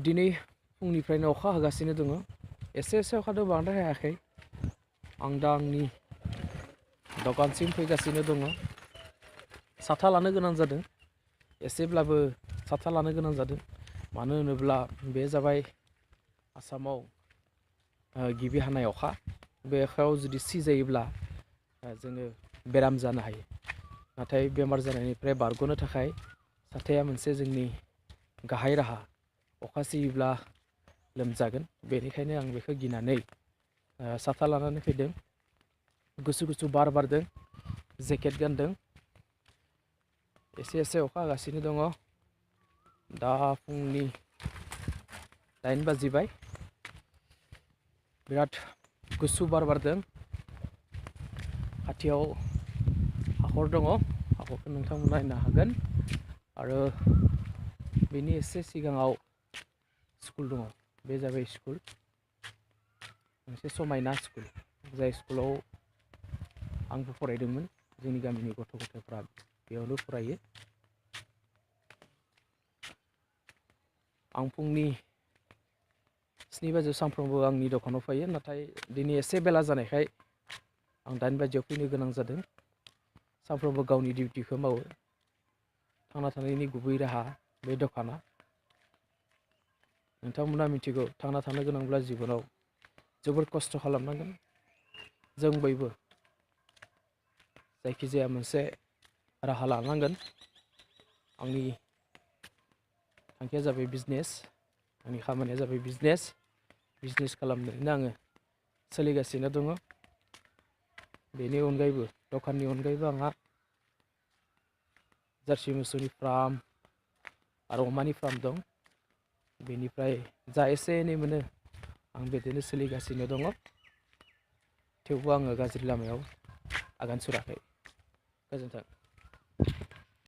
दिनै फुंनिफ्रायनो अखा हागासिनो दङ। एसे अखादो बांद्राय हायाखै। आं दा आंनि दखानसिम फैगासिनो दङ। साथा लानो गोनां जादों। एसेब्लाबो साथा लानो गोनां जादों। मानो होनोब्ला बे जाबाय आसामाव गिबि हानाय अखा। बे अखायाव जुदि सिजायोब्ला जोङो बेराम जानो हायो। नाथाय बेमार जानायनिफ्राय बारग'नो थाखाय साथाया मोनसे जोंनि गाहाय राहा। अखा सियोब्ला लोमजागोन, बेनिखायनो आं बेखौ गिनानै साथा लानानै फैदों। गुसु बार बारदों, जेकेट गानदों। एसे अखा हागासिनो दङ। दा फुंनि 8 बाजिबाय। बिराद गुसु बार बारदों। खाथियाव हाखर दङ, हाखरखौ नोंथांमोना नायनो हागोन। आरो बेनि एसे सिगाङाव स्कुल दङ। बे जाबाय स्कुल, मोनसे समायना स्कुल। जाय स्कुलाव आंबो फरायदोंमोन। जोंनि गामिनि गथ' गथायफ्रा बेयावनो फरायो। आं फुंनि 7 बाजियाव सानफ्रोमबो आंनि दखानाव फैयो। नाथाय दिनै एसे बेला जानायखाय आं 8 बाजियाव फैनो गोनां जादों। सानफ्रोमबो गावनि डिउटिखौ मावो। थांना थानायनि गुबै राहा बे दखाना। नोंथांमोना मिथिगौ, थांना थानो गोनांब्ला जिबनाव जोबोर खस्थ' खालामनांगोन। जों बयबो जायखिजाया मोनसे राहा लानांगोन। आंनि थांखिया जाबाय बिजनेस। आंनि खामानिया जाबाय बिजनेस खालामनानैनो आङो सोलिगासिनो दङ। बेनि अनगायैबो, दखाननि अनगायैबो आंहा जार्सि मोसौनि फार्म आरो अमानि फार्म दं। बेनिफ्राय जा एसे एनै मोनो आं बिदिनो सोलिगासिनो दङ। थेवबो आङो गाज्रि लामायाव आगान सुराखै। गोजोन्थों।